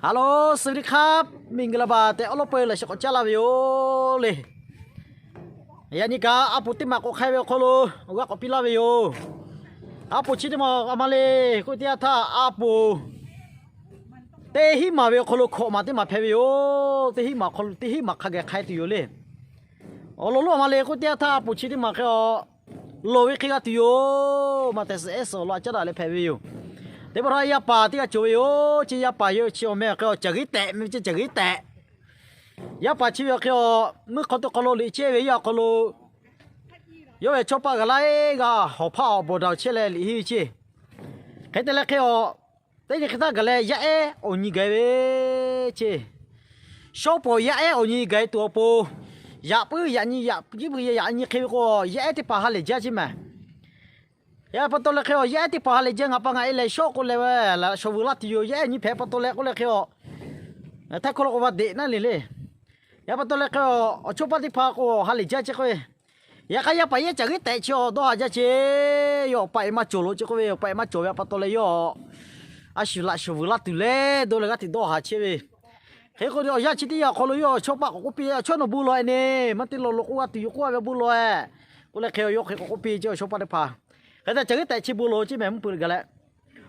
Hello, สวัสดีครับ miˬguiˬ laˬ baˬ tehꞈ awˉ lawˉ peu laꞈ sheh k'awꞈ caˉ laˇ ve yoˬ le. Yaꞈ nyi kaꞈ a poˍ teˇ maˬ k'awꞈ hk'ai ve awˬ hk'aw lo awˬ g'aˇ k'awꞈ piˇ laˇ ve yoˬ. A poˍ chi teˇ maˬ a ma le k'oˆ ve teˇ yanˇ htaˇ, a poˍ teˇ hinˉ maˬ ve awˬ hk'aw lo hkawꞈ maˬ teˇ maˬ hpehꞈ ve yoˬ. Teˇ hinˉ maˬ hk'a geh hk'ai tuˬ yoˬ le. Awˬ lawn lonˉ a ma le k'oˆ ve teˇ yanˇ htaˇ, a poˍ chi teˇ maˬ hk'e a loˍ ve hk'e g'a tuˬ yoˬ. Maꞈ tehꞈ suhˍ ehˉ suhˍ awˬ lawn a caˉ daꞈ leh hpehꞈ ve yoˬ. Teˇ pawˆ htaˇ yaˇ paˍ teˇ g'aˇ cawˬ ve yoˬ. Chi yaˇ paˍ yawˇ chi awˬ meh hk'e a Caˬ G'eˉ Tehꞈ meh ve ceˇ, Caˬ G'eˉ Tehꞈ. Yaˇ paˍ chi ve awˬ hk'e a meuˇ hk'aw teˇ hk'aw lo liꞈ chehˇ ve yaˇ awˬ hk'aw lo yawˇ ve chawˇ paˆ g'a laiˉ g'aˇ hawˬ hpaˇ awˬ bawˬ daꞈ chehˇ leh liꞈ henˇ ve ceˇ. Hk'e te leh hk'e a teˇ nyi hk'e htaˇ gaˬ leh yaˇ ehˉ awˬ nyi gaˬ ve ceˇ. Shawˉ pawˍ yaˇ ehˉ awˬ nyi gaˬ tuˬ awˬ pon, yaꞈ puiˉ yaꞈ nyi yaꞈ puiˉ yaꞈ nyi hk'e ve k'o, yaˇ ehˉ teˇ hpaˍ ha lehˬ jaˇ ceˇ mehˍ. Yaꞈ pa taw leh hk'e a yaˇ ehˉ teˇ hpaˍ ha lehˬ jaˇ, ngaˬ pa ngaˬ e leh shawˉ k'oˆ leh ve laꞈ shawˍ vuiˬ laˇ tuˬ yoˬ. Yaˇ ehˉ nyi hpehꞈ pa taw leh k'oˆ leh hk'e a htaiˇ hkawˇ lo k'o va deꞈ naˉ le le. Yaꞈ pa taw leh hk'e a awˬ chawˇ paˆ teˇ hpaˍ k'o ha lehˬ jaˇ ceˇ k'o ve, yaꞈ hk'aˇ yaˇ paˍ yaˇ Caˬ G'eˉ Tehꞈ chi a dawˇ haˍ jaˇ ceˇ. Yawˇ paˍ ehˍ maˇ cawˬ lo ceˇ k'oˆ ve, paˍ ehˍ maˇ cawˬ ve pa taw leh yawˇ a shu laꞈ shawˍ vuiˬ laˇ tuˬ leh dawˇ leh g'aˇ hteꞈ dawˇ haˍ chehˇ ve. Hk'e k'o awˬ yanˇ chi teˇ yanˇ awˬ hk'aw lo yawˇ awˬ chawˇ paˆ k'awꞈ k'oˆ piˇ, Chaw nawˬ bon lawˬ e ne, maˇ te lawˬ lo k'oˆ g'a tuˬ yoˬ k'oˆ a ve bon lawˬ e. K'oˆ leh hk'e yawˇ hk'e k'awꞈ k'oˆ piˇ ceˇ awˬ chawˇ paˆ teˇ hpaˍ. Hk'e te Caˬ G'eˉ Tehꞈ chi bon lawˬ ceˇ mehˍ mvuhˇ hpeuꞈ gaˬ leh,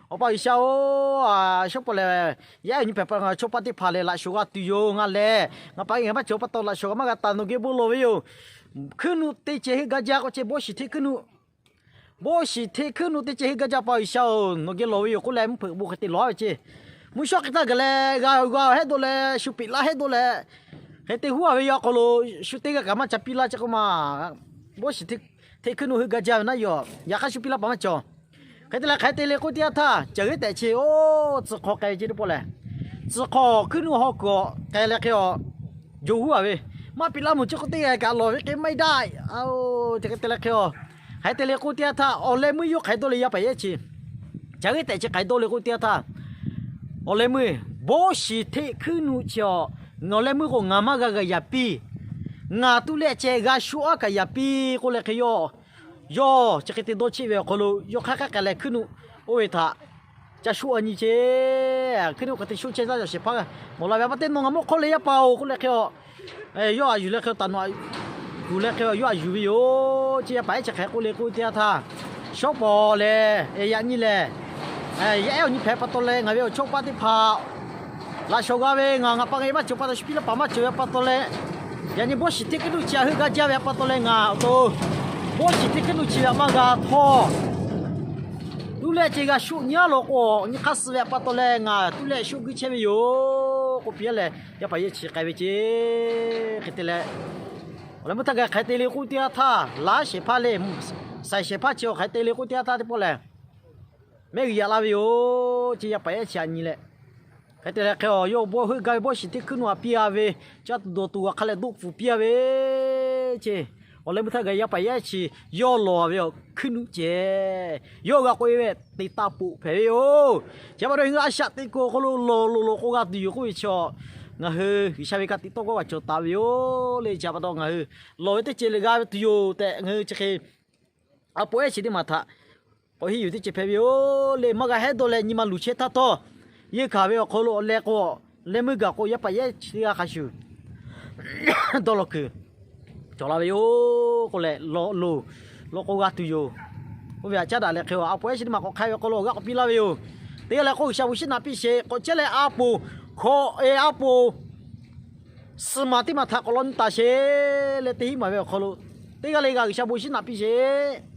Awˬ pa G'uiˬsha-oˬ, shawˉ pawˍ lehˬ yaˇ ehˉ nyi hpehꞈ pa taw ngaˬ chawˇ paˆ teˇ hpaˍ lehˬ laꞈ shawˍ g'a tuˬ yoˬ. Ngaˬ lehˬ ngaˬ pa ehˍ maˇ cawˬ pa taw laꞈ shawˍ g'a maˇ g'a taˍ, nawˬ geh bon lawˬ ve yoˬ. Hkuiˉ nuˆ teˇ ceh heuˆ gaˇ jaˇ k'o ceˇ, bawˇ shiˍ hteˇ hkuiˉ nuˆ bawˇ shiˍ hteˇ hkuiˉ nuˆ teˇ ceh heuˆ gaˇ jaˇ pa G'uiˬsha-oˬ, nawˬ geh lawˬ ve yoˬ k'oˆ leh mvuhˇ hpeuꞈ bon hk'e te lawˬ ve ceˇ. Mvuhˇ shawˉ hk'e htaˇ gaˬ leh g'a g'a hehˉ dawˇ leh shu peꞈ laˇ hehˉ dawˇ leh, hk'e te huˉ a ve yaˇ awˬ hk'aw lo shu teˇ g'aˇ kaꞈ maˇ ca piˇ laˇ ceˇ k'oˆ ma. Bawˇ shiˍ hteˇ hkuiˉ nuˆ heuˆ gaˇ jaˇ ve naˉ yoˬ. Yaꞈ hk'aˇ shu piˇ laˇ paˍ maˇ cawˬ. Hk'e te leh hk'aˬ hk'e te le k'oˆ ve teˇ yanˇ htaˇ, Caˬ G'eˉ Tehꞈ chi oˇ tcuh hk'aw k'ai ve ceˇ teˇ pawˆ lehˬ, tcuh hk'aw hkuiˉ nuˆ haw kuiˬ k'ai leh hk'e a jawˬ huˉ a ve, maˇ piˇ laˇ mawˬ ceˇ k'oˆ teˇ g'aˇ kaꞈ lawˬ ve hk'e maˇ heˆ daꞈ. Te hk'e te leh hk'e a, hk'aˬ hk'e te le k'oˆ ve teˇ yanˇ htaˇ, awˬ leh meuˇ yawˇ hk'aˬ hk'e dawˇ le yaˇ paˍ yaˇ chi, Caˬ G'eˉ Tehꞈ chi hk'aˬ hk'e dawˇ le k'oˆ ve teˇ yanˇ htaˇ, awˬ leh meuˇ bawˇ shiˍ hteˇ hkuiˉ nuˆ chi a, ngaˬ awˬ leh meuˇ k'o ngaˬ maˇ g'a g'a yaꞈ piˇ. Ngaˬ tuˇ leh ceh g'a shuˆ aˉ kaꞈ yaꞈ piˇ k'oˆ leh hk'e yawˇ, yawˇ chi hk'e te dawˇ cheˆ ve awˬ hk'aw lo yawˇ hk'aˇ hk'aˇ k'ai leh hkuiˉ nuˆ oˇ ve htaꞈ ca shuˆ a nyi ceˇ. Hkuiˉ nuˆ hk'e te shuˆ chehˇ taˇ yaw shehˍ hpaˇ mawˬ la ve, a pa teˇ nawˬ ngaˬ mawˇ hk'awˇ leh yaˇ paˍ-oˬ k'oˆ leh hk'e a, yawˇ a yuˬ leh hk'e taˍ nawˬ a yuˬ leh hk'e yawˇ a yuˬ ve yoˬ. Chi yaˇ paˍ ehˉ chi hk'aˬ hk'e k'oˆ le k'oˆ ve teˇ yanˇ htaˇ, shawˉ pawˍ lehˬ yaꞈ nyi lehˬ, yaˇ ehˉ awˬ nyi hpehꞈ pa taw leh ngaˬ ve awˬ chawˇ paˆ teˇ hpaˍ laꞈ shawˍ g'a ve, ngaˬ ngaˬ pa ngaˬ e maˇ cawˬ pa taw shu piˇ laˇ paˍ maˇ cawˬ ve pa taw leh, yaꞈ nyi bawˇ shiˍ hteˇ hkuiˉ nuˆ chi a heuˆ g'a jaˇ ve pa taw leh ngaˬ awˬ to bawˇ shiˍ hteˇ hkuiˉ nuˆ chi ve a maˇ g'a htawˇ, tuˇ leh ceh g'a shuˆ nyi a law k'o, nyi hk'aˇ suh ve pa taw leh ngaˬ tuˇ leh shuˆ guiˇ chehˇ ve yoˬ k'oˆ piˇ leh, yaˇ paˍ yaˇ chi k'ai ve ceˇ. Hk'e te leh, awˬ leh meuˇ htaˇ gaˬ hk'aˬ hk'e te le k'oˆ teˇ yanˇ htaˇ, laˇ shehˍ hpaˇ le, shaiˍ shehˍ hpaˇ chi hk'aˬ hk'e te le k'oˆ teˇ yanˇ htaˇ teˇ pawˆ lehˬ, mehˆ g'uiˬ yaꞈ la ve yoˬ. Chi yaˇ paˍ yaˇ chi a nyi leh, hk'e te leh hk'e a yawˇ bawˇ heuˆ gaˇ ve bawˇ shiˍ hteˇ hkui nuˆ a piˇ a ve, caˇ tuˬ dawˬ tuˬ g'a hk'a leh doˆ pfuhˍ piˇ a ve ceˇ. Awˬ leh meuˇ htaˇ gaˬ yaˇ paˍ yaˇ chi yawˇ lawˬ ve awˬ hkuiˉ nuˆ ceh, yawˇ g'a k'oꞈ e ve te taˇ poꞈ hpehꞈ ve yoˬ. Chi pa taw ngaˬ hui a shaꞈ teꞈ kuiˬ awˬ hk'aw lo lawˬ loˍ lawˬ k'o g'a tuˬ yoˬ k'oˆ ve chi, ngaˬ hui G'uiˬsha ve ka tiꞈ tawˇ g'awˇ g'a cawˬ taˍ ve yoˬ le. Chi pa taw ngaˬ hui lawˬ ve teˇ ceuˬ leh g'a ve tuˬ yoˬ tehꞈ ngaˬ hui chi hk'e a poˍ ehˉ chi teˇ maˬ htaꞈ k'awꞈ henˇ yuˬ teˇ ceuˬ hpehꞈ ve yoˬ le. Maˇ g'a hehˉ dawˇ leh nyi ma luˬ chehˇ htaˇ htawˇ, yeˇ hkanˍ ve awˬ hk'aw lo awˬ leh k'o, leh meuˇ gaˬ k'o yaˇ paˍ yaˇ chi teˇ g'aˇ hk'a shuˍ dawˇ law kuiˬ cawˬ la ve yoˬ k'oˆ leh, lawˬ loˍ lawˬ k'o g'a tuˬ yoˬ. Oˇ ve htaꞈ caˉ daꞈ leh hk'e a a poˍ ehˉ chi teˇ maˬ k'awꞈ hk'ai ve awˬ hk'aw lo awˬ g'aˇ k'awꞈ piˇ laˇ ve yoˬ. Teˇ g'aˇ leh k'oˆ G'uiˬsha bon shinˉ naꞈ piˇ sheˍ. K'awꞈ chehˇ leh a poˍ hkawꞈ e a poˍ suhˍ maˬ teˇ maˬ htaꞈ k'awꞈ law nyi taˍ sheˍ leh, teˇ hinˉ maˬ ve awˬ hk'aw lo teˇ g'aˇ leh g'a G'uiˬsha bon shinˉ naꞈ piˇ sheˍ.